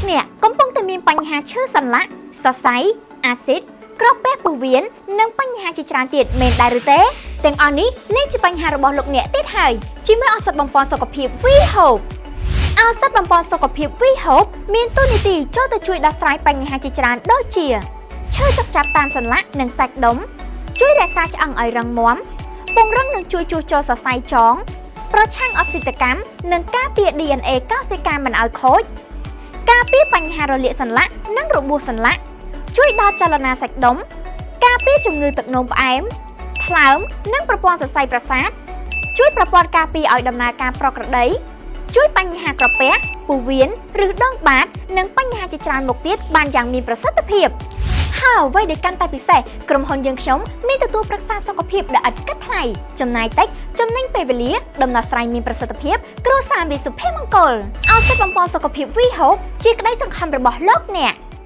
លោកអ្នកកំពុងតែមានបញ្ហាឈឺសន្លាក់សរសៃអាស៊ីតក្រពះពោះវៀននិងបញ្ហាជាច្រើនទៀតមែនដែរឬទេទាំងអស់នេះលែងជាបញ្ហារបស់លោកអ្នកទៀតហើយជាមួយឱសថបំប៉នសុខភាព V Hope ឱសថបំប៉នសុខភាព V Hope មានតួនាទីចូលទៅជួយដោះស្រាយបញ្ហាជាច្រើនដូចជាឈឺចុកចាប់តាមសន្លាក់និងសាច់ដុំជួយរក្សាឆ្អឹងឲ្យរឹងមាំពង្រឹងនិងជួយជួសជុលសរសៃចងប្រឆាំងអុកស៊ីតកម្មនិងការពារ DNA កោសិកាមិនឲ្យខូចការពារបញ្ហារលាកសន្លាក់និងរបួសសន្លាក់ជួយដល់ចលនាសាច់ដុំការពារជំងឺទឹកនោមផ្អែមថ្លើមនិងប្រព័ន្ធសរសៃប្រសាទជួយប្រព័ន្ធការពារឲ្យដំណើរការប្រក្រតីជួយបញ្ហាក្រពះពោះវៀនឬដងបាតនិងបញ្ហាជាច្រើនមុខទៀតបានយ៉ាងមានប្រសិទ្ធភាពហើយអ្វីដែលកាន់តែពិសេសក្រុមហ៊ុនយើងខ្ញុំមានទទួលប្រឹក្សាសុខភាពដោយឥតគិតថ្លៃចំណាយតិចចំណេញពេលវេលាដំណោះស្រាយមានប្រសិទ្ធភាពគ្រួសារមានសុភមង្គលឱសថបំប៉នសុខភាព V Hope ជាក្តីសង្ឃឹមរបស់លោកអ្នក។